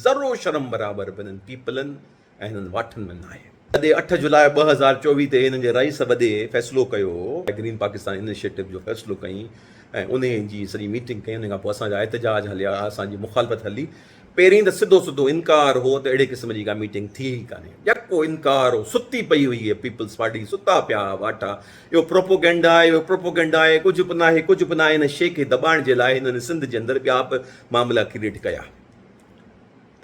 ذرو شرم برابر به هنن پيپلن ۽ هنن واٺن ۾ ناهي. تڏهن 8 جولاء 2024 تي هنن جي رئيس وڏي فيصلو ڪيو هو، گرين پاڪستان انيشيٽو جو فيصلو ڪيائين ۽ انهي جي سڄي ميٽنگ ڪئي، انهي کان پوء اسان جا احتجاج هليا، اسان جي مخالفت هلي. پهرين ته سڌو سڌو انڪار هو ته اهڙي قسم جي ڪا ميٽنگ ٿي ئي ڪانهي، يڪو انڪار هو، ستي پئي هئي پيپلز پارٽي، ستا پيا ها واٺا، اهو پروپوگينڊا آهي، اهو پروپوگينڊا آهي، ڪجهه به ناهي، ڪجهه به ناهي، ان شيء کي دٻائڻ جي لاء هنن سنڌ جي اندر ٻيا به معاملا ڪريئيٽ ڪيا.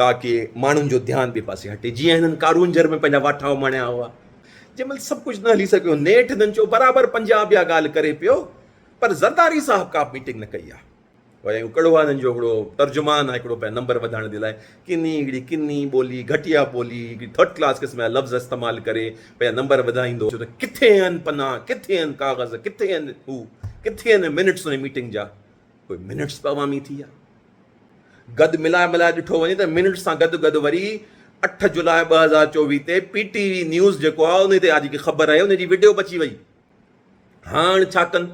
تاڪه ماڻهن جو ڌيان ٻئي پاسي هٽي، جيئن هنن ڪارونجهر ۾ پنهنجا واٺا اماڻيا هئا. جنهن مهل سڀ ڪجهه نه هلي سگهيو، نيٺ هنن چيو برابر پنجاب اها ڳالهه ڪري پيو، پر زرداري صاحب ڪا به ميٽنگ نه ڪئي آهي. وري اهو ڪهڙو آهي هنن جو هڪڙو ترجمان آهي هڪڙو پنهنجا نمبر وڌائڻ جي لاء ڪني هڪڙي ڪني ٻولي، گهٽيا ٻولي، هڪڙي ٿرڊ ڪلاس قسم جا لفظ استعمال ڪري پنهنجا نمبر وڌائيندو. ڇو ته ڪٿي آهن پنا، ڪٿي آهن ڪاغذ، ڪٿي آهن هو، ڪٿي آهن منٽس ان ميٽنگ جا، ڪوئي منٽس به عوامي ٿي آهي. گڏ ملائي ملائي ڏٺو وڃي ته منٽس سان گڏ گڏ وري 8 جولاء 2024 تي پي ٽي وي نيوز جيڪو آهي ان تي اها جيڪي خبر آهي ان جي وڊيو به اچي وئي. هاڻ ڇا ڪن؟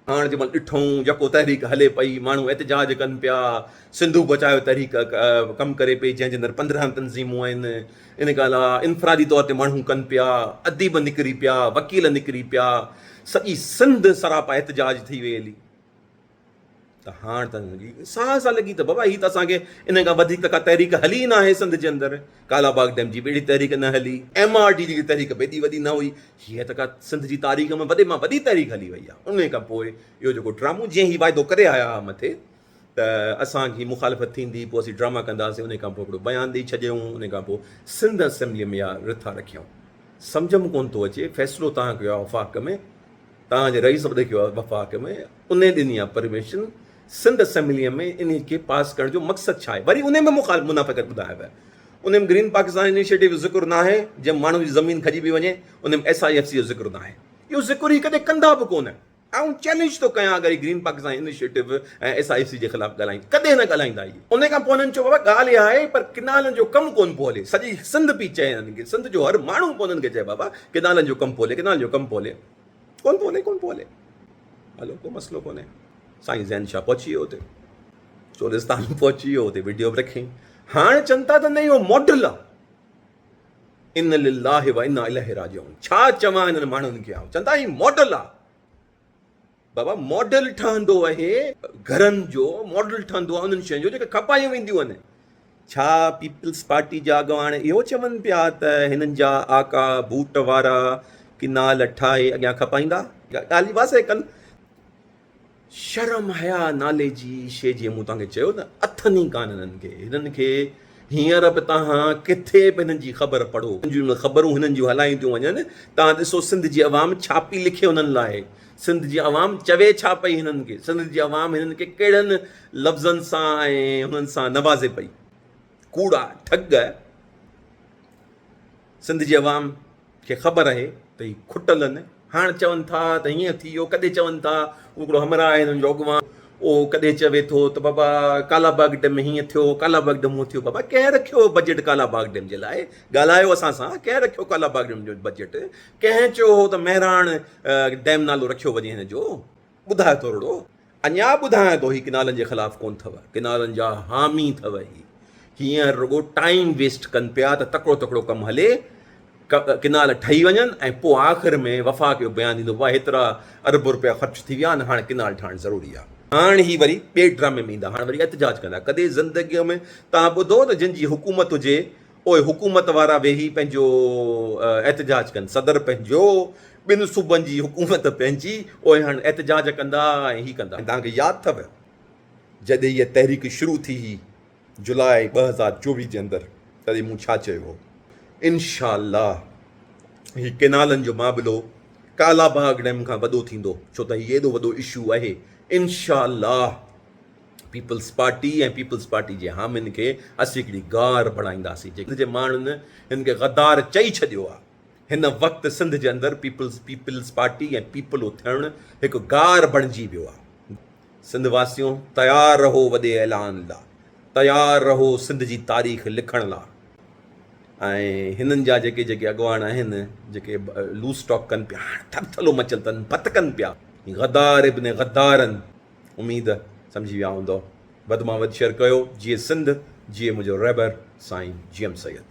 هاڻ جنهن مهل ڏٺئون يڪو تحريڪ هلي پئي، ماڻهو احتجاج ڪن پيا، سنڌو بچايو تحريڪ ڪم ڪري پئي جنهن جي اندر 15 تنظيمون آهن، ان کان علاوه انفرادي طور تي ماڻهو ڪن پيا، اديب نڪري پيا، وڪيل نڪري پيا، سڄي سنڌ سراپا احتجاج ٿي وئي هلي. ته هاڻ ته ساهه سان لڳي ته بابا هي ته اسان کي ان کان وڌيڪ ته ڪا تحريڪ هلي ئي ناهي سنڌ جي اندر ڪالا باغ ڊيم جي به اهڙي تحريڪ نه هلي ايم آر ڊي جي تحريڪ به ايڏي وڏي نه هئي هيء ته ڪا سنڌ جي تاريخ ۾ وڏي مان وڏي تحريڪ هلي وئي آهي ان کان پوء اهو جيڪو ڊرامو جيئن هي واعدو ڪري آيا هئا مٿي ته اسان کي مخالفت ٿيندي پوء اسين ڊراما ڪنداسين ان کان پوء هڪڙو بيان ڏئي ڇڏيائون ان کان پوء سنڌ اسيمبلي ۾ اها رٿا رکيائون سمجهه ۾ ڪونه ٿو اچي فيصلو تان ڪيو آهي وفاق ۾ توهان جي رئيس به ڏکيو آهي وفاق ۾ انهي ڏني آهي پرميشن سنڌ اسيمبلي ۾ انهي کي پاس ڪرڻ جو مقصد ڇا آهي وري انهي ۾ مخالف منافقت ٻڌايو ويو انهي ۾ گرين پاڪستان انيشيٽو جو ذڪر ناهي جنهن ماڻهن جي زمين کڄي پئي وڃي انهي ۾ ايس I F C جو ذڪر ناهي اهو ذڪر هي ڪڏهن ڪندا به ڪونه آئون چئلينج ٿو ڪيان اگر هي green Pakistan initiative ۽ S I F C جي خلاف ڳالهائين ڪڏهن نه ڳالهائيندا هي انهي کان پوء هنن چيو بابا ڳالهه اها آهي پر ڪنالن جو ڪم ڪونه پيو هلي سڄي سنڌ پئي چئي هنن کي سنڌ جو هر ماڻهو پيو هنن کي چئي بابا ڪنالن جو ڪم پيو هلي ڪنالن جو ڪم پيو هلي ڪون پيو هلي ڪون پيو هلي هلو ڪو مسئلو ڪونهي سائين زين شاهه پهچي ويو اتي چولستان پهچي ويو اتي وڊيو به رکيائين هاڻ چون ٿا ته نه اهو ماڊل آ ان لله و انا اليه راجعون ڇا چوان هنن ماڻهن کي آئون چون ٿا هي ماڊل آ بابا ماڊل ٺهندو اهي گهرن جو ماڊل ٺهندو آهي انهن شين جو جيڪي کپايون وينديون آهن ڇا پيپلز پارٽي جا اڳواڻ اهو چون پيا ته هنن جا آقا بوٽ وارا ڪنال ٺاهي اڳيان کپائيندا ڳالهه واضح ڪن شرم حيا نالي جي شي جيئن مون توهان کي چيو نه اٿن ئي ڪانه هنن کي هنن کي هينئر به توهان ڪٿي به هنن جي خبر پڙهو، هنن جون خبرون هنن جون هلايون ٿيون وڃن، توهان ڏسو سنڌ جي عوام ڇا پئي لکي هنن لاء، سنڌ جي عوام چوي ڇا پئي هنن کي، سنڌ جي عوام هنن کي ڪهڙن لفظن سان ۽ هنن سان نوازي پئي. ڪوڙا ٺڳ سنڌ جي عوام کي خبر آهي ته هي کٽل آهن، هاڻ چون ٿا ته هيئن ٿي ويو، ڪڏهن چون ٿا هو هڪڙو همراهه آهي هنن جو اڳواڻ، اهو ڪڏهن چوي ٿو ته بابا ڪالا باغ ڊيم ۾ هيئن ٿيو، ڪالا باغ ڊيم هونئن ٿيو، بابا ڪنهن رکيو بجيٽ ڪالا باغ ڊيم جي لاء، ڳالهايو اسان سان، ڪنهن رکيو ڪالا باغ ڊيم جو بجيٽ، ڪنهن چيو هو ته مهراڻ ڊيم نالو رکيو وڃي هن جو، ٻڌايو ٿورڙو. اڃا ٻڌايان ٿو هي ڪنالن جي خلاف ڪونه اٿو، ڪنالن جا حامي اٿو هي. هينئر رڳو ٽائيم ويسٽ ڪن پيا ته تڪڙو تڪڙو ڪم هلي، ڪنال ٺهي وڃن ۽ پوء آخر ۾ وفاق اهو بيان ڏيندو بابا هيترا ارب روپيا خرچ ٿي ويا آهن هاڻ ڪنال ٺاهڻ ضروري آهي. هاڻ هي وري ٻئي ڊرامي ۾ ايندا، هاڻ وري احتجاج ڪندا. ڪڏهن زندگيء ۾ توهان ٻڌو ته جن جي حڪومت هجي اهي حڪومت وارا ويهي پنهنجو احتجاج ڪن، صدر پنهنجو، ٻن صوبن جي حڪومت پنهنجي، اهي هاڻ احتجاج ڪندا ۽ هي ڪندا. توهان کي ياد اٿو جڏهن هيء تحريڪ شروع ٿي هئي جولاء 2024 جي اندر تڏهن مون ڇا چيو هو؟ انشاء الله هي ڪينالن جو معاملو ڪالا باغ ڊيم کان وڏو ٿيندو ڇو ته هي ايڏو وڏو اشو آهي، انشاء الله. پيپلز پارٽي ۽ پيپلز پارٽي جي حامين کي اسين هڪڙي گار بڻائينداسين جيڪي جي ماڻهن هن کي غدار چئي ڇڏيو آهي هن وقت سنڌ جي اندر پيپلز پيپلز پارٽي ۽ پيپلو ٿيڻ هڪ گار بڻجي ويو آهي سنڌ واسيون تيار رهو وڏي اعلان لا تيار رهو سنڌ جي تاريخ لکڻ لا ۽ هنن جا جيڪي جيڪي اڳواڻ آهن جيڪي لوز ٽاڪ ڪن پيا هاڻ ٿرٿلو مچل تن ڀتڪن پيا غدار ابن غدارن اميد سمجهي ويا هوندؤ. وڌ مان وڌ شيئر ڪيو. جيئي سنڌ. جيئي منهنجو رهبر سائين جي ايم سيد.